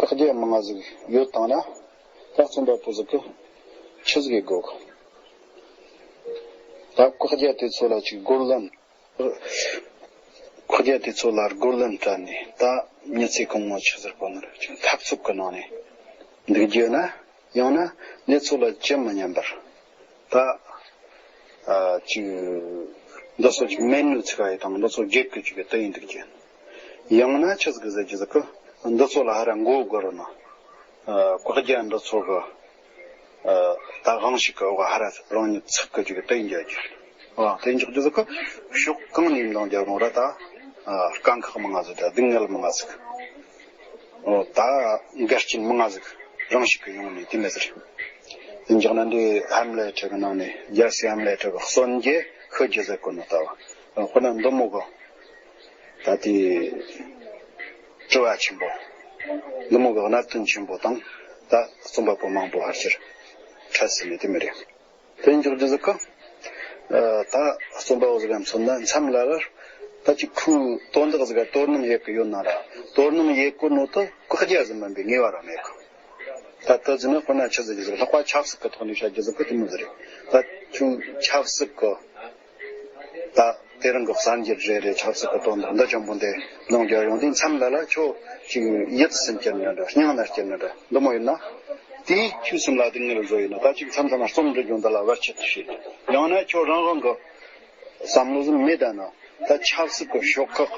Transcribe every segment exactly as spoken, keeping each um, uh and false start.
བཀག་རྒྱ་མང་ང་ཟིག་ཡོད་བཏང་ན། ད་རྩོམ་པ་པོ་ཟིག་གི་ཆི་ཟིག་ཡེད་དགོ་གི། ད་བཀག་རྒྱ་དེ་ཚོ་ལ་ཅིག་རྒོལ་ལན། བཀག་རྒྱ་དེ་ཚོ་ལ་རྒོལ་ལན་སྤྲད་ནས། ད་མྱི་ཚེ་གང་བོ་ཆི་ཟེར་གོ་ནི་རེད། ཅིག་འཐབ་རྩོད་གི་ནང་ནས་འདུག་རྒྱུ་ན། ཡང་ན་འདི་ཚོ་ལ་ཇི་མི་སྙམ་པར། ད་ཨ་ཅིག་འདི་ཚོ་ཅིག་མེད་ནོ་ཚིག་ག་ཡི་དང་འདི་ཚོ་བརྗེད་གི་ཅིག་གི་དེ་ཡིན་འདུག་རྒྱུ། ཡང་ན་ཆི་ཟིག་ཟེར་རྒྱུ་ཟིག་གི། འདི་ཚོ་ལ་ཧ་ར་མགོ་སྒུར་རོ་ན། ཨ་བཀག་རྒྱ་འདི་ཚོ་གི་ཨ་ད་དབང་ཤུགས་གི་འོག་ཧ་ར་རང་ཉིད་ཚུགས་གི་ཅིག་གི་དེ་ཡིན་རྒྱུ། ཨ་དེ་འཇོག་རྒྱུ་ཟིག་གི་ཕྱོགས་གང་ནས་འདང་རྒྱག་རུང་ར། ད་ཨ་དཀའ་ཁག་མང་ང་ཟིག་ད་སྡུག་བསྔལ་མང་ང་ཟིག་ཨོ་ད་འགལ་རྐྱེན་མང་ང་ཟིག་རང་ཤུགས་གི་ཡོང་ནས་དེ་མི་ཟེར། དེ་འཇོག་ན་འདི་ཧམ་ལེ་ཊར་གི་ནང་ནས། རྒྱལ་སྲས་ཧམ་ལེ་ཊར་གི་གསོན་རྒྱལ་ཤོད་རྒྱུ་ཟེར་གོ་ནོ་ལྟ་བུ། དཔེར་ན་འདི་མོ་གི་ད་དེ་དྲི་བ་ཆེན་པོ། འདི་མོ་གི་གནད་དོན་ཆེན་པོ་དང་། ད་རྩོམ་པ་པོ་མང་པོ་ཕལ་ཆེར་འཕྲད་ཟིན་ནས་དེ་མི་རེད། དེ་འཇོག་རྒྱུ་ཟིག་གི། ཨ་ད་རྩོམ་པ་པོ་ཟིག་ག་མཚོན་ན། མཚམས་ལ་ལར་ད་ཅིག་ཁོའི་དོན་དག་ཟིག་ག་དོ་སྣང་ཡེད་གི་ཡོད་ན་ར། དོ་སྣང་ཡེད་གོ་ནོ་དེ་བཀག་རྒྱ་ཟིག་མིན་པའི་ངེས་པ་ར་མེད་གི། ད་དེ་ཟིག་ན་དཔེར་ན་ཆི་ཟེར་རྒྱུ་ཟིག་ལྷག་པ་ཆབ་སྲིད་གི་ཐོག་ནས་བཤད་རྒྱུ་ཟིག་གི་དེ་མོ་ཟིག་རེད། ད་ཁྱོད་ཆབ་སྲིད་གི། ད་དེ་རིང་གི་གསར་འགྱུར་རེ་རེ་ཆབ་སྲིད་གི་དོན་དག་འདི་ཅན་པོ་འདི་ནང་རྒྱག་ཡོང་དུས། མཚམས་ལ་ལ་ཁྱོད་ཅིག་ཡིད་སེམས་སྐྱིད་ནི་འདྲ། སྙིང་ནད་སྐྱིད་ནི་འདྲ། འདི་མོ་ཡིན་ན། དེས་ཁྱོད་སེམས་ལ་སྡུག་བསྔལ་བཟོ་ཡིན་ན། ད་ཅིག་མཚམས་མཚམས་རྩོམ་འབྲི་རྒྱུ་འདི་ལ་བར་ཆད་དུ་བྱེད། ཡང་ན་ཁྱོད་རང་རང་གི་བསམ་བློ་ཟིག་མེད་ད་ན། ད་ཆབ་སྲིད་གི་ཤོག་ཁག་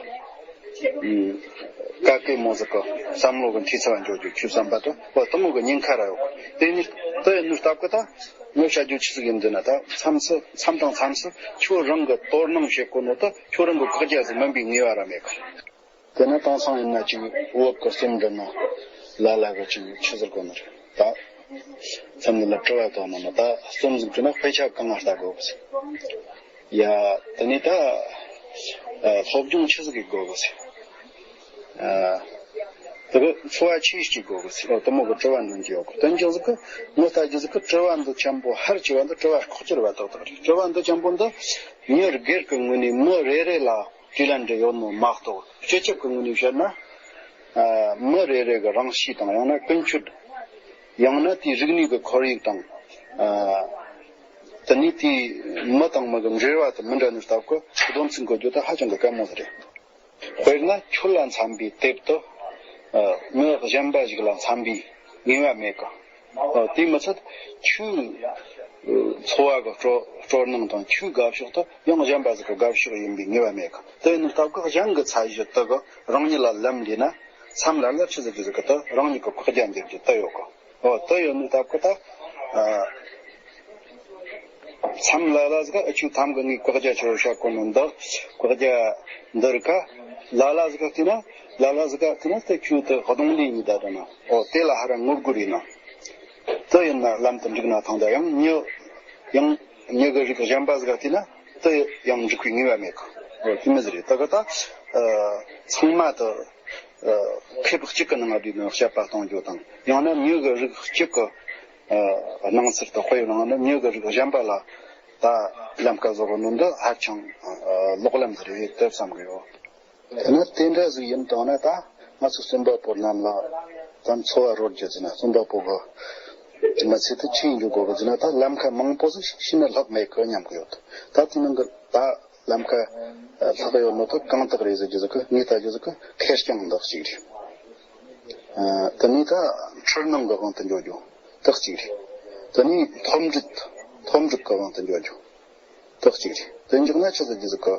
ཨ་ག་གེ་མོ་ཟིག་གི་བསམ་བློ་གི་འཐུས་ཚབ་འཇོག་རྒྱུ། ཁྱོད་བསམ་པ་དེ་འོ་དེ་མོ་གི་ཉེན་ཁ་ར་ཡོད། དེ་ནི་དེ་ཡིན་ནོ་སྟབས་གི་ད་ངོ་བཤད་རྒྱུ་ཆི་ཟིག་ཡིན་འདི་ན། ད་མཚམས་སུ་མཚམས་དང་མཚམས་སུ་ཁྱོད་རང་གི་དོ་སྣང་བྱེད་གོ་ནོ་དེ་ཁྱོད་རང་གི་བཀག་རྒྱ་ཟིག་མིན་པའི་ངེས་པ་ར་མེད་གི། དེ་ན་དེང་སང་ཡིན་ན་ཅིག་བོད་གི་རྩོམ་འབྲི་ནི་ལ་ལ་གི་ཅིག་ཆི་ཟེར་གོ་ནི་རེད། ད་མཚམས་འདི་ལ་དྲི་བ་བཏང་ན་ན། ད་རྩོམ་ཟིག་བྲིས་ན་དཔེ་ཆ་གང་ང་ལྟ་དགོ་གི་ཟེར། ཡ་དེ་ནས་ད་ཨ་སློབ་སྦྱོང་ཆི་ཟིག་གི་དགོ་གི་ཟེར། ཨ་དེ་གི་འཚོ་བ་ཆི་ཟིག་གི་དགོ་གི་ཟེར། འོ་དེ་མོ་གི་དྲི་བ་འདོན་གྱི་ཡོད་གི། དོན་ཅན་ཟིག་གི་ངོ་ལྟ་རྒྱུ་ཟིག་གི་དྲི་བ་འདི་ཅན་པོ་ཧར་གྱི་བ་འདི་དྲི་བ་ལྐོག་གྱུར་བ་ཏག་ཏག་རེད། དྲི་བ་འདི་ཅན་པོ་འདི་མྱི་སྒེར་གི་ངོས་ནས་མི་རེ་རེ་ལ་དྲིས་ལན་འདྲི་ཡོད་ནོ་མ་གཏོགས། སྤྱི་ཁྱབ་ཀྱི་ངོས་ནས་བཤད་ན། ཨ་མི་རེ་རེ་གི་རང་གཤིས་དང་། ཡང་ན་ཀུན་སྤྱོད། ཡང་ན་དེའི་རིག་གནས་ཀྱི་ཁོར་ཡུག་དང་། ཨ་དེ་ནས་དེའི་མི་དང་མི་གི་འབྲེལ་བ་དེ་མི་འདྲ་ནི་སྟབས་ཀྱིས་སྡོམ་ཚིག་འགོད་རྒྱུ་དེ་ཧ་ཅང་གི་དཀའ་མོ་ཟིག་རེད། དཔེར་ན་ཁྱོད་ལ་འཚམ་པའི་དེབ་དེ་ཨ་མི་གཞན་པ་ཞིག་ལ་འཚམ་པའི་ངེས་པ་མེད་གི། ཨ་དེ་མི་ཚད་ཁྱོའི་འཚོ་བ་གི་སྤྲོ་སྤྲོ་སྣང་དང་ཁྱོའི་དགའ་ཕྱོགས་དེ་ཡང་གཞན་པ་ཟིག་གི་དགའ་ཕྱོགས་ཡིན་པའི་ངེས་པ་མེད་གི། དེ་ནི་སྟབས་ཀྱིས་གཞན་གྱི་ཚད་གཞི་དེ་གི་རང་ཉིད་ལ་ལམ་ལས་ན། མཚམས་ལ་ལ་ཆི་ཟེར་རྒྱུ་ཟིག་གི་དེ་རང་ཉིད་ཀྱི་བཀག་རྒྱ་འདེབས་རྒྱུ་དེ་ཡོད་གི། ཨོ་དེ་ཡོད་ནི་སྟབས་ཀྱིས་ད་ཨ་མཚམས་ལ་ལ་ཟིག་གི་ཨ་ཁྱོད་ཐམ་གི་ངའི་བཀག་རྒྱ་ཆེ་བོ་བཤད་གོ་ནོ་འདི། བཀག་རྒྱ་འདི་རིགས་ཀ་ལ་ལ་ཟིག་ག་བལྟས་ན། ལ་ལ་ཟིག་ག་བལྟས་ན་དེ་ཁྱོད་དེ་གདོང་ལེན་ཡིན་ད་དྲན་ན། ཨོ་དེ་ལ་ཧ་ར་ངོ་རྒོལ་ཡིན་ན། དེ་ཡིན་ན་ལམ་དུ་འགྲིག་ན་ཐང་། ད་ཡང་མྱི་ཡང་མྱི་གི་རིགས་གཞན་པ་ཟིག་ག་བལྟས་ན་དེ་ཡང་འགྲིག་པའི་ངེས་པ་མེད་གི། ཨོ་དེ་མོ་ཟིག་རེད། ད་གི་ད་ཨ་ཚང་མ་དེ་ཨ་ཁེ་པགས་གཅིག་གི་ནང་བསྡུས་ནས་དཔྱད་པ་གཏོང་རྒྱུ་དང་། ཡང་ན་མྱི་གི་རིགས་གཅིག་གི་ཨ་སྣང་ཚུལ་དེ་དཔེ་ཡོད་ནང་ནས་མྱི་གི་རིགས་གཞན་པ་ལ་ད་ལམ་ཁ་བཟོ་གོ་ནོ་འདི་ཧ་ཅང་ཨ་ལོག་ལམ་ཟིག་རེད་དེ་བསམ་གི་ཡོད། དེ་ན་དེ་འདྲ་ཟིག་ཡིན་དང་ན། ད་ང་ཚོ་རྩོམ་པ་པོ་རྣམས་ལ་ད་འཚོ་བ་རོལ་རྒྱུ་ཟེར་ན། རྩོམ་པ་པོ་གི་མི་ཚེ་དེ་ཆི་ཡིན་རྒྱུ་དགོ་གི་ཟེར་ན། ད་ལམ་ཁ་མང་པོ་ཟིག་ཤི་ན་ལྷག་མེད་གི་སྙམ་གི་ཡོད། ད་དེ་ནང་གི་ད་ལམ་ཁ་ལྷག་ཡོད་ནོ་ད་གང་དག་རེད་ཟེར་རྒྱུ་ཟིག་གི། ངས་ལྟ་རྒྱུ་ཟིག་གི་ཁེར་རྐྱང་འདི་གཅིག་རེད། ཨ་དེ་ནས་ད་འཁྲུལ་སྣང་གི་དབང་དུ་འགྱོ་རྒྱུ་དེ་གཅིག་རེད། དེ་ནས་ཐོབ་འབྲས་ཐོབ་འབྲས་ཀྱི་དབང་དུ་འགྱོ་རྒྱུ་དེ་གཅིག་རེད། དེ་འཇོག་ན་ཆི་ཟེར་རྒྱུ་ཟིག་གི།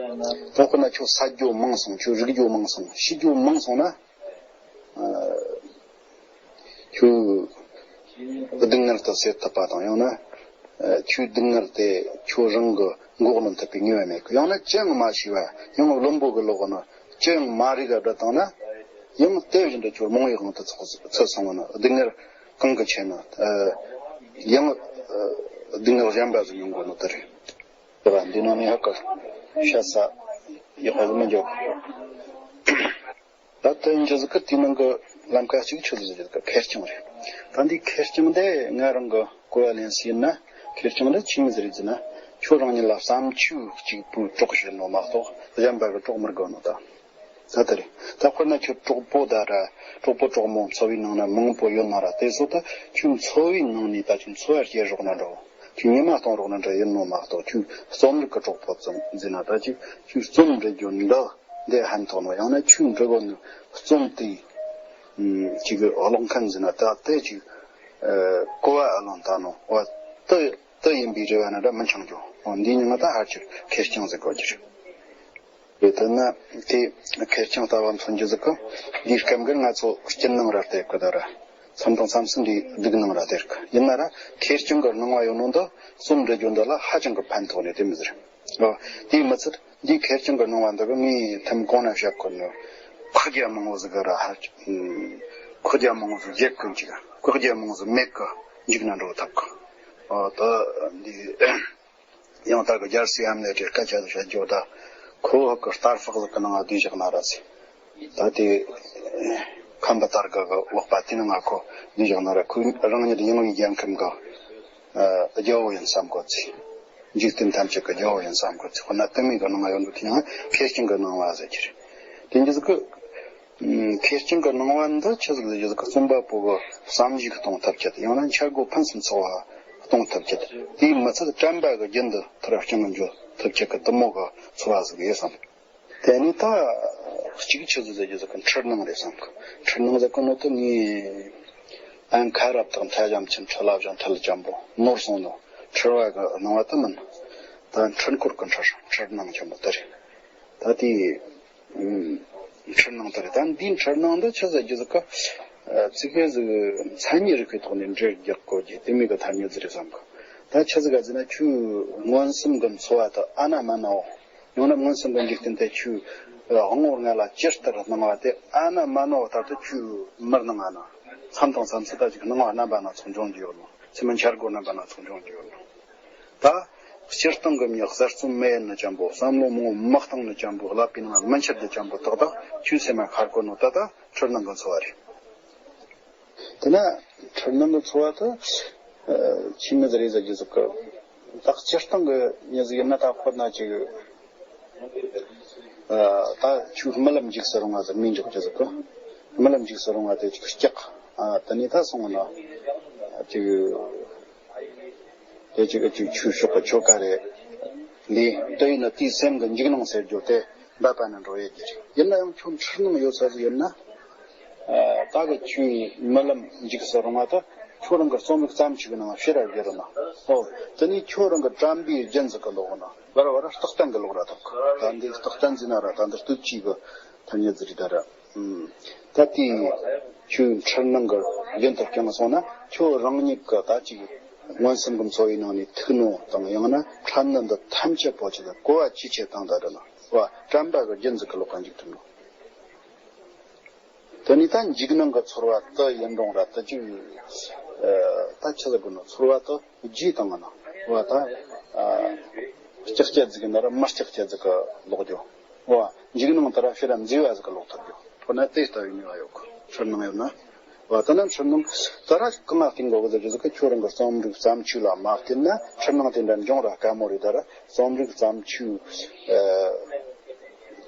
ཨ་དཔེར་ན་ཁྱོད་བསད་རྒྱུ་མང་སོང་། ཁྱོད་རིག་རྒྱུ་མང་སོང་། ཤི་རྒྱུ་མང་སོང་ན། ཨ་ཁྱོད་སྡུག་བསྔལ་དེ་སེལ་ཐུབ་པ་དང་། ཡང་ན་ཨ་ཁྱོད་སྡུག་བསྔལ་དེ་ཁྱོད་རང་གི་འགོག་ལོན་ཐུབ་པའི་ངེས་པ་མེད་གི། ཡང་ན་ཅི་ཡང་མ་ཤེས་པ། ཡང་བླུན་པོ་གི་ལོག་ན་ཅི་ཡང་མ་རིག་ག་བསྡད་བཏང་ན། ཡང་དེ་བཞིན་དུ་ཁྱོད་རྨོངས་པའི་དབང་དུ་ཚུད་སོང་བ་ན། སྡུག་བསྔལ་གང་གི་ཆེད་ན་ཨ་ཡང་ཨ་སྡུག་བསྔལ་གཞན་པ་ཟིག་མྱོང་དགོས་ནོ་དེ་རེད། དེ་བ་འདི་ནང་ནས་ཧ་ག་བཤད་ས་ཡག་པ་ཟིག་མི་འཇོག་ད་དེ་འདྲ་ཟིག་གི་དེའི་ནང་གི་ལམ་ཁ་གཅིག་ཆི་ཟིག་ཟེར་གི་ཁེར་རྐྱང་རེད། ད་འདི་ཁེར་རྐྱང་དེ་ང་རང་གི་གོ་བ་ལེན་ཟིན་ན། ཁེར་རྐྱང་དེ་ཆི་མོ་ཟིག་རེད་ཟེར་ན། ཁྱོད་རང་ཉིད་ལ་བསམ་ཆོས་གཅིག་པུའི་གྲོགས་བྱེད་ནོ་མ་གཏོགས་གཞན་པ་གི་གྲོགས་མི་དགོས་ནོ་ད། ད་ལྟ་རེད། ད་དཔེར་ན་ཁྱོད་གྲོགས་པོ་ད་ར། གྲོགས་པོ་གྲོགས་མོ་འཚོ་བའི་ནང་ན་མང་པོ་ཡོད་ན་ར། དེ་ཚོ་ད་ཁྱོད་འཚོ་བའི་ནང་ནས་ད་ཁྱོད་འཚོ་བ་སྐྱེལ་རོགས་ན་འགྲོ། ཁྱོད་ཉི་མ་གཏོང་རོགས་ན་འདྲ་ཡིན་ནོ་མ་གཏོགས། ཁྱོད་རྩོམ་རིག་གི་གྲོགས་པོ་ཙམ་འཛིན་ན། ད་ཅིག་ཁྱོད་རྩོམ་འབྲི་རྒྱུ་འདི་འདི་ཕན་ཐོགས་ནོ། ཡང་ན་ཁྱོད་འབྲི་གོ་ནི་རྩོམ་དེ་ཅིག་གི་ཀློག་མཁན་འཛིན་ན། ད་དེ་ཅིག་གོ་བ་ཨ་ལོང་ད་ནོ་བ་དེ། དེ་ཡིན་པའི་རེ་བ་ན་འདྲ་མི་འཆང་རྒྱུ། འོ་འདིའི་མིང་ད་ཕལ་ཆེར་ཁེར་རྐྱང་ཟེར་གོ་རྒྱུ་རེད། དེ་ལྟར་ན་དེ་ཁེར་རྐྱང་ལྟ་བ་མཚོན་རྒྱུ་ཟིག་གི། འདིའི་སྐབས་འགར་ང་ཚོ་སྐྱིད་སྣང་ར་སྟེར་གི་ད་ར། མཚམས་དང་མཚམས་སུ་འདི་སྡུག་སྣང་ར་སྟེར་གི་ཡིན་ན་ར། ཁེར་རྐྱང་གི་སྣང་བ་ཡོད་ནོ་འདི་རྩོམ་འབྲི་རྒྱུ་འདི་ལ་ཧ་ཅང་གི་ཕན་ཐོགས་ནས་དེ་མི་ཟེར། ཨོ། དེའི་མི་ཚད་འདིའི་ཁེར་རྐྱང་གི་སྣང་བ་འདི་གི་ངས་ཐེམ་གོང་ན་བཤད་གོ་ནོ། ཁོག་རྒྱ་མང་བོ་ཟིག་གི་ར་ཧ། ཁོག་རྒྱ་མང་བོ་ཟིག་བརྒྱབ་གོ་ཅིག་ཁོག་རྒྱ་མང་བོ་ཟིག་མེད་གི་འཇིག་ན་འགྲོ་ཐུབ་གི། ཨོ་ད་འདི། ཡང་དག་གི་རྒྱལ་སྲས་ཨ་མ་ལས་ཀྱི་སྐད་ཆ་ཟིག་བཤད་རྒྱུ་ད། ཁོ་བོ་གི་རྟ་ཕག་ཟིག་གི་ནང་ང་བསྡུས་བཞག་ན་ར་ཟེར། ད་དེ་ཁམས་པ་དར་གི་གི་ལོག་པ་དེ་ནང་ང་ཁོ་བསྡུས་བཞག་ན་ར། ཁོས་རང་ཉིད་ཡངས་པའི་རྒྱལ་ཁམས་གི་ཨ་རྒྱལ་པོ་ཡིན་བསམ་གོ་ཚེ། འཇིག་རྟེན་ཐམས་ཅད་ཀྱི་རྒྱལ་པོ་ཡིན་བསམ་གོ་ཚེ། འོ་ན་དེ་མོ་གི་སྣང་བ་ཡོད་འདུག་དེ་ཡང་ཁེར་རྐྱང་གི་སྣང་བ་ཟེར་གྱི་རེད། དེ་འདྲ་ཟིག་གི། ཨུམ། ཁེར་རྐྱང་གི་སྣང་བ་འདི་ཆི་ཟིག་ཟེར་རྒྱུ་ཟིག་གི། རྩོམ་པ་པོ་གི་བསམ་གཞིག་གཏོང་ཐབས་ཆེད། ཡང་ན་འཆར་སྒོ་ཕུན་སུམ་ཚོགས་པ་གཏོང་ཐབས་ཆེད། དེའི་མི་ཚད་དྲན་པ་གི་རྒྱུན་དུ་མཐར་སྐྱོང་འཇུག་ཐབས་ཆེད་གི་དེ་མོ་གི་འཚོ་བ་ཟིག་ཡིན་བསམ། དེ་ནས་ད་གཅིག་ཆི་ཟིག་ཟེར་རྒྱུ་ཟིག་གི། འཁྲུལ་སྣང་རེད་བསམ་གི། འཁྲུལ་སྣང་ཟེར་གོ་ནོ་དེ་ངས་ཨན་ཁ་རབ་དང་ཁྲ་ཞམ་ཆེན་ཁྲི་ལ་བཞང་ཁྲི་ལ་ཅམ་པོ་ནོར་སོང་ནོ། འཁྲུལ་བ་གི་སྣང་བ་དེ་མིན། ད་འཁྲུལ་འཁོར་གི་འཁྲུལ་འཁྲུལ་སྣང་ཆེན་པོ་དེ་རེད། ད་དེ། ཨུམ། འཁྲུལ་སྣང་དེ་རེད། ད་འདིའི་འཁྲུལ་སྣང་འདི་ཆི་ཟེར་རྒྱུ་ཟིག་གི། ཨ། ཚིག་ཕལ་ཟིག་མཚན་ཉིད་རིག་པའི་ཐོག་ནས་འགྲེལ་རྒྱག་དགོས་རྒྱུ་དེ་མོ་གི་ཐ་སྙད་ཟིག་རེད་བསམ་གི། ད་ཆི་ཟིག་ག་ཟེར་ན། ཁྱོད་མངོན་སུམ་གི་འཚོ་བ་དེ་ཨ་ན་མ་ནའོ། ཡང་ན་མངོན་སུམ་གི་འཇིག་རྟེན་དེ་ཁྱོད་ཨ་བོང་བུ་ང་ལ་ཇི་ལྟར་སྣང་བ་དེ་ཨ་ན་མ་ནའོ་ལྟར་དུ་ཁྱོད་མི་སྣང་ང་ན། མཚམས་དང་མཚམས་སུ་ད་ཅིག་སྣང་བ་རྣམ་པ་སྣ་ཚོགས་འབྱུང་རྒྱུ་ཡོད་ནོ། མཚན་མོ་འཆར་སྒོ་རྣམ་པ་སྣ་ཚོགས་འབྱུང་རྒྱུ་ཡོད་ནོ། ད་སྤྱིར་བཏང་གི་མྱི་གསར་རྩོམ་མི་ཡིན་ནི་ཅན་པོ། བསམ་བློ་མང་པོ་མི་གཏོང་ནི་ཅན་པོ། ཀླད་པའི་ནང་མི་འཆར་རྒྱུ་ཅན་པོ་ཏག་ཏག་ཁྱོད་སེམས་མ་ཁར་གོ་ནོ་ད་ད་འཁྲུལ་སྣང་གི་འཚོ་བ་རེད། དེ་ན་འཁྲུལ་སྣང་གི་འཚོ་བ་དེ་ཆི་མོ་ཟིག་རེད་ཟེར་རྒྱུ་ཟིག་གི། ད་སྤྱིར་བཏང་གི་མྱི་ཟིག་ཡིན་ན། ད་དཔེར་ན་ཅིག་ཨ། ད་ཁྱོད་རྨི་ལམ་འཇིགས་སུ་རུང་བ་ཟིག་རྨིས་འཇོག་རྒྱུ་ཟིག་གི། རྨི་ལམ་འཇིགས་སུ་རུང་བ་དེ་ཅིག་སྐྲག་ཨ། དེ་ནས་ད་སོང་ན་ཅིག་དེ་ཅིག་ཅིག་ཁྱོད་ཕྱོགས་གི་ཁྱོ་ག་རེད། འདི་དེ་ཡིན་ན་དེའི་སེམས་ཀྱི་འཇིགས་སྣང་ཟེར་རྒྱུ་དེ་འབབ་པ་ནས་འགྲོ་ཡས་ཀྱི་རེད། ཡིན་ན་ཡང་ཁྱོད་འཁྲུལ་སྣང་ཡོད་ས་ཟིག་ཡིན་ན། ཨ། ད་གི་ཁྱོད་རྨི་ལམ་འཇིགས་སུ་རུང་བ་དེ་ཁྱོད་རང་གི་རྩོམ་རིག་བརྩམས་ཆོས་ཀྱི་ནང་ཕྱིར་ར་བསྒྱུར་ན། ཨོ། དེ་ནས་ཁྱོད་རང་གི་དྲན་པའི་རྒྱུན་ཟིག་གི་ལོག་ན། བར་བར་རྟག་བརྟན་གྱི་ལོག་ར་ཐོབ་གི། ད་འདི་རྟག་བརྟན་ཟེར་ན་ར་ད་འདི་སྟོབས་ཀྱིས་གི་ཐ་སྙད་ཟིག་རེད་ད་ར། ཨུམ། ད་དེ་ཁྱོད་འཁྲུལ་སྣང་གི་རྒྱུན་དུ་བསྐྱངས་སོང་ན། ཁྱོད་རང་ཉིད་ཀྱི་ད་ཅིག་མངོན་སུམ་གྱི་འཚོ་བའི་ནང་ནས་ཐུག་ནོ་དང་། ཡང་ན་འཕྲད་ནི་འདི་ཐམས་ཅད་པོ་ཆེ་ལ་གོ་བ་ཇི་ཆེ་བཏང་ད་ར་ན། བ་དྲན་པ་གི་རྒྱུན་ཟིག་གི་ལོག་ག་འཇུག་ཐུབ་ནོ། དེ་ནས་ད་འཇིགས་སྣང་གི་ཚོར་བ་དེ་ཡིན་རུང་ར་དེ་ཅིག་ཨ། ད་ཆི་ཟེར་དགོས་ནོ། ཚོར་བ་དེ་རྗེས་བཏང་ང་ན། བ་ད་ཨ། སྐྲག་སྐྱ་ཟིག་ཡིན་ན་ར་མི་སྐྲག་སྐྱ་ཟིག་གི་ལོག་རྒྱུ། བ་འཇིགས་སྣང་དེ་ར་ཕྱིར་ར་མཛེས་པ་ཟིག་གི་ལོག་ཐུབ་རྒྱུ། དཔེར་ན་དེ་ལྟ་བུའི་ནུས་པ་ཡོད་གི། འཁྲུལ་སྣང་ཡོད་ན། བ་དེ་ན་འཁྲུལ་སྣང་དེ་ར་གང་ང་བརྟེན་དགོས་གི་ཟེར་རྒྱུ་ཟིག་གི། ཁྱོད་རང་གི་རྩོམ་རིག་བརྩམས་ཆོས་ལ་མ་བརྟེན་ན་འཁྲུལ་སྣང་དེ་འདྲ་འབྱུང་ར་དཀའ་མོ་རེད་ད་ར། རྩོམ་རིག་བརྩམས་ཆོས་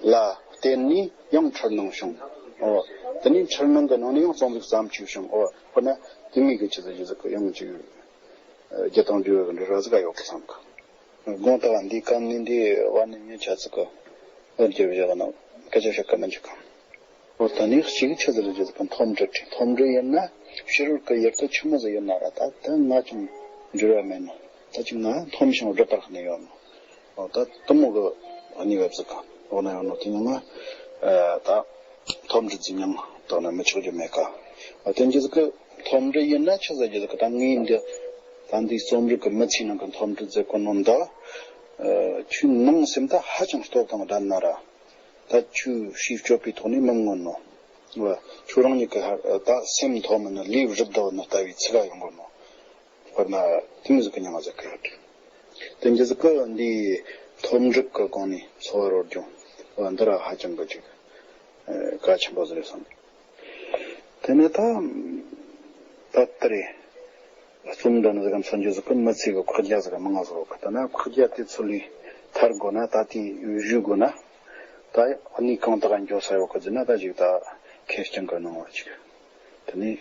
ཨ། ལ་བརྟེན་ནས་ཡང་འཁྲུལ་སྣང་བྱུང་། ཨོ། དེ་ནས་འཁྲུལ་སྣང་གི་ནང་ནས་ཡང་རྩོམ་རིག་བརྩམས་ཆོས་བྱུང་། ཨོ། དཔེར་ན་དེ་མོ་གི་ཆི་ཟིག་ཆི་ཟིག་གི་ཡང་ཅིག་རྒྱུ་དང་འབྲས་བུ་གི་འབྲེལ་བ་ཟིག་ག་ཡོད་གི་བསམ་གི། དགོངས་དག་པ་འདིའི་སྐབས་ནས་འདི་བར་ནས་ངས་ཆ་ཚིག་གི་ཨོ་རྒྱབ་བཞག་ན་སྐད་ཆ་བཤད་གི་མི་འཇུག་གི། ཨོ། ད་ནི་གཅིག་ཆི་ཟིག་རེད་ཟེར་གི། མཐོང་འབྲེལ་རེད། མཐོང་འབྲེལ་ཡིན་ན་ཕྱི་རོལ་གི་ཡུལ་དུ་ཆི་མོ་ཟིག་ཡོད་ན་ར། ད་ད་ང་ཅང་འབྲེལ་བ་མེད་ནོ། ད་ཅིག་ང་མཐོང་ཞིང་སྒྲུབ་པར་གནས་ཡོད་ནོ། ཨོ། ད་དེ་མོ་གི་གནས་བབ་ཟིག་ག་འོག་ན་ཡོད་ནོ། དེ་ནི་ང་ཨ། ད་མཐོང་འབྲེལ་ཟིག་མྱང་དག་ན་མི་ཆོག་རྒྱུ་མེད་ག། ཨོ། དེ་འདྲ་ཟིག་གི་མཐོང་འབྲེལ་ཡིན་ན་ཆི་ཟེར་རྒྱུ་ཟིག་གི། ད་ངས་འདི་ད་འདིའི་རྩོམ་རིག་གི་མི་ཚེའི་ནང་གི་མཐོང་འབྲེལ་ཟེར་གོ་ནོ་འདི། ཨ། ཁྱོད་ནང་སེམས་ད་ཧ་ཅང་སྟོབས་དང་ལྡན་ན་ར། ད་ཁྱོད་ཤེས་སྤྱོད་པའི་ཐོག་ནས་མི་མངོན་ནོ། བ། ཁྱོད་རང་ཉིད་ཀྱི་ཧ་ད་སེམས་མཐོ་མིན་ནི་ལུས་རུབ་ལྡང་ནི་ལྟ་བུའི་ཚིག་ག་ཡོང་གོ་ནོ། དཔེར་ན་དེ་མོ་ཟིག་གི་མྱང་ང་ཟེར་གི་ཡོད། དེ་འདྲ་ཟིག་གི་འདིའི་མཐོ་འབྲིང་གི་སྒོ་ནས་འཚོ་བ་རོལ་རྒྱུ། བ། འདི་ར་ཧ་ཅང་གི་ཅིག་ཨ། གལ་ཆེན་པོ་ཟིག་རེད་བསམ། དེ་ནས་ད་ད་ལྟ་རེད། རྩོམ་འདྲ་ནི་ཟིག་གམ་སོང་རྒྱུ་ཟིག་གི་མི་ཚེ་གི་ཁོག་རྒྱ་ཟིག་མང་ང་ཟིག་ཡོད་གི། ད་ན་ཁོག་རྒྱ་དེ་ཚུར་ལས་ཐར་དགོས་ན། ད་དེ་བཞུགས་དགོས་ན། ད་གནས་གང་དག་འགྱོ་ས་ཡོད་གི་ཟེར་ན། ད་ཅིག་ད་ཁེར་རྐྱང་གི་སྣང་བ་ཅིག་དེ་ནས་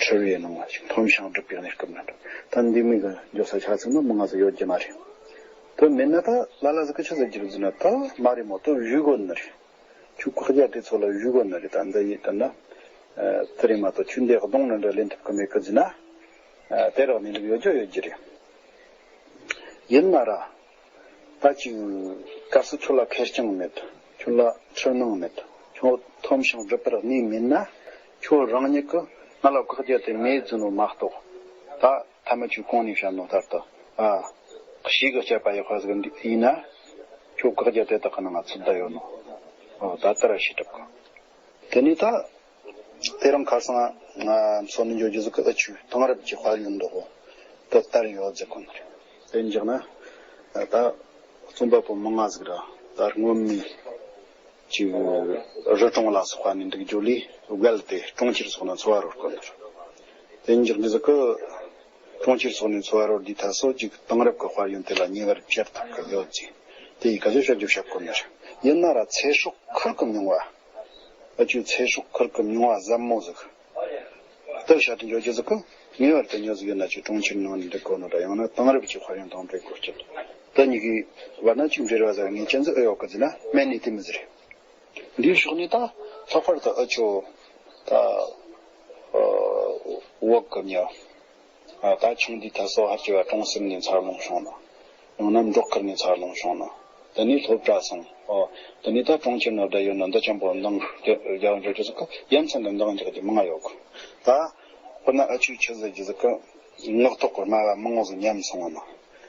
འཁྲུལ་བའི་སྣང་བ་ཅིག་མཐོམ་ཞིང་སྒྲིབ་པའི་གནས་སྐབས་ན། ད་འདི་མོ་གི་འགྱོ་ས་ཆ་ཚང་ན་མང་ང་ཟིག་ཡོད་རྒྱུ་མ་རེད། དེ་མེད་ན་ད་ལ་ལ་ཟིག་གིས་ཆི་ཟེར་རྒྱུ་རེད་ཟེར་ན། ད་མ་རེད་མོ། དེ་བཞུགས་དགོས་ནི་རེད། ཁྱོད་བཀག་རྒྱ་དེ་ཚོ་ལ་བཞུགས་དགོས་ནི་རེད། ད་འདི་ཡིན་ད་ན། ཨ། དེ་རེད་མ་གཏོགས་ཁྱོད་འདི་གདོང་ནི་འདྲ་ལེན་ཐུབ་གི་མེད་གི་ཟེར་ན། ཨ། དེ་རག་ནས་འདུག་ཡོད་རྒྱུ་ཡོད་རྒྱུ་རེད། ཡིན་ན་ར། ད་ཅིག་གལ་སྲིད་ཁྱོད་ལ་ཁེར་རྐྱང་མེད། ཁྱོད་ལ་འཁྲུལ་སྣང་མེད། ཁྱོད་མཐོམ་ཞིང་སྒྲིབ་པར་གནས་མེད་ན། ཁྱོད་རང་ཉིད་ཀྱིས་ང་ལ་བཀག་རྒྱ་དེ་མེད་ཟེར་ནོ་མ་གཏོགས། ད་ཐ་མ་ཁྱོད་གོང་ནས་བཤད་ནོ་ལྟར་དུ། ཨ། གཤིས་ཀྱི་དཔྱད་པ་ཡག་པ་ཟིག་འདི་ཡིན་ན། ཁྱོད་བཀག་རྒྱ་དེ་དག་གི་ནང་ང་ཚུད་བསྡད་ཡོད་ནོ། ཨོ། ད་ལྟ་ར་ཤེས་གྲུབ་གི། དེ་ནས་ད་དེ་རིང་ཁ་སང་ང་མཚོན་ནས་འགྱོ་རྒྱུ་ཟིག་གི། ཨ། ཁྱོད་དེང་རབས་ཀྱི་དཔལ་ཡོན་འདི་གོ་ད་དར་ཡོད་ཟེར་གོ་ནི་རེད། དེ་འཇོག་ན་ད་རྩོམ་པ་པོ་མང་ང་ཟིག་ར་ད་སྔོན་མའི་ཅིག་རི་གྲོང་ལ་སོགས་པ་ནས་འདུག་རྒྱུ་ལས་བརྒལ་ཏེ་གྲོང་ཁྱེར་སོགས་ན་འཚོ་བ་རོལ་གོ་ནི་རེད། དེ་འཇོག་ནི་ཟིག་གི་གྲོང་ཁྱེར་སོགས་ནས་འཚོ་བ་རོལ་དུས་ད་སོ་ཅིག་དེང་རབས་ཀྱི་དཔལ་ཡོན་དེ་ལ་ཉེ་བར་བཅར་ཐུབ་ཀྱི་ཡོད་ཅིང་། དེ་ཡི་ག་ཚོད་བཤད་རྒྱུ་བཤད་གོ་ནི་རེད། ཡིན་ན་ར་ཚེ་སྲོག་ཁུར་གི་མྱོང་བ། ཨ། ཁྱོད་ཚེ་སྲོག་ཁུར་གི་མྱོང་བ་ཟབ་མོ་ཟིག་དེ་བཤད་དུ་འཇོག་རྒྱུ་ཟིག་གི། ངེས་པར་དུ་མྱི་ཟིག་ཡིན་ན་ཅིག་གྲོང་ཁྱེར་ནང་ནས་འདུག་དགོས་ནོ་འདྲ། ཡང་ན་དེང་རབས་ཀྱི་དཔལ་ཡོན་དང་འབྲེལ་དགོས་རྒྱུ། དེ་གཉིས་ཀའི་བར་ན་ཅིག་འབྲེལ་བ་ཟིག་ངེས་ཅན་ཟིག་ཨེ་ཡོད་གི་ཟེར་ན། མེད་ནི་དེ་མོ་ཟིག་རེད། འདིའི་ཕྱོགས་ནས་ད་ལྷག་པར་དུ་ཨ་ཆོ་ད་ཨ་བོད་གི་མྱི། ཨ། ད་ཆུང་དུས་ད་སོ་ཧར་གྱི་བ་གྲོང་གསེབ་ནས་འཚར་ལོངས་བྱུང་ནོ། ཡང་ན་འབྲོག་ཁུལ་ནས་འཚར་ལོངས་བྱུང་ནོ། དེ་ནས་སློབ་གྲྭ་སོང་། ཨོ། དེ་ནས་ད་གྲོང་ཁྱེར་ནང་བསྡད་ཡོད་ནོ་འདི་ཅན་པོ་འདང་རྒྱག་འཇོག་རྒྱུ་ཟིག་གི་ཡ་མཚན་དུ་འདང་རྒྱག་རྒྱུ་མང་ང་ཡོད་གི། ད་དཔེར་ན་ཨ་ཆོས་ཆི་ཟེར་རྒྱུ་ཟིག་གི། ངག་ཐོག་གི་སྨྲ་བ་མང་བོ་ཟིག་ཉམས་སོང་བ་ནོ།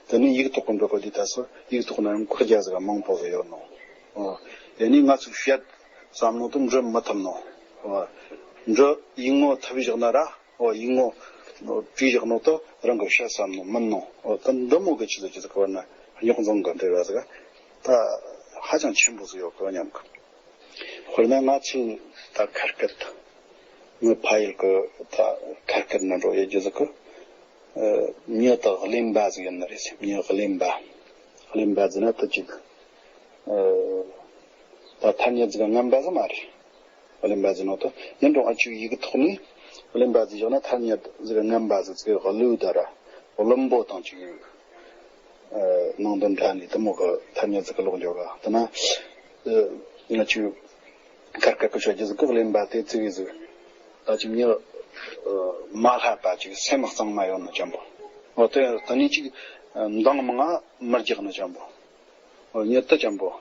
དེ་ནས་ཡིག་ཐོག་གི་འབྲི་གོ་དུས་ད་སོ་ཡིག་ཐོག་ན་ཡང་ཁོག་རྒྱ་ཟིག་མང་པོ་ཟིག་ཡོད་ནོ། ཨོ། དེ་ནས་ང་ཚོས་བཤད་བསམ་ནོ་དེ་འབྲི་མི་ཐུབ་ནོ། ཨོ། འབྲི་ཡིག་ངོ་ཐུབ་བཞག་ན་ར། ཨོ། ཡིག་ངོ་བྲིས་བཞག་ནོ་དེ་རང་གི་བཤད་བསམ་ནོ་མིན་ནོ། ཨོ། དེ་འདི་མོ་གི་ཆི་ཟེར་རྒྱུ་ཟིག་གི་བར་ན་རྙོག་འཛིང་གི་འབྲེལ་བ་ཟིག་ད་ཧ་ཅང་ཆེན་པོ་ཟིག་ཡོད་གི་སྙམ་གི། དཔེར་ན་ང་ཚོས་ད་ཁ་སྐད། ངའི་ཕ་ཡུལ་གི་ད་ཁ་སྐད་ན་འགྲོ་ཡོད་རྒྱུ་ཟིག་གི། ཨ། མྱི་དེ་གླེན་པ་ཟིག་ཡིན་ནི་རེད། མྱི་གླེན་པ། གླེན་པ་ཟེར་ན་དེ་ཅིག་ཨ། ད་ཐ་སྙད་ཟིག་ངན་པ་ཟིག་མ་རེད། གླེན་པ་ཟེར་ནོ་དེ་ཡིན་རུང་ཨ་ཆོས་ཡིག་ཐོག་ནས་གླེན་པ་ཟེར་བཞག་ན་ཐ་སྙད་ཟིག་ངན་པ་ཟིག་ཟིག་གླུ་ད་ར་བླུན་པོ་དང་ཅིག་ཨ། ནང་དོན་འདྲ་ནི་དེ་མོ་གི་ཐ་སྙད་ཟིག་གི་ལོག་འགྱོ་ག། དེ་ན་ཨ་ང་ཆོས་ཁ་སྐད་གི་ཤོད་རྒྱུ་ཟིག་གི་གླེན་པ་དེ་ཙི་གི་ཟིག་ད་ཅིག་མྱི་ཨ་མ་ལྷ་པ་ཅིག་སེམས་གཙང་མ་ཡོད་ནོ་ཅན་པོ། འོ། དེ་དེ་ནས་ཅིག་འདང་མང་ང་མི་རྒྱག་ནོ་ཅན་པོ། འོ། མྱི་དེ་ཅན་པོ།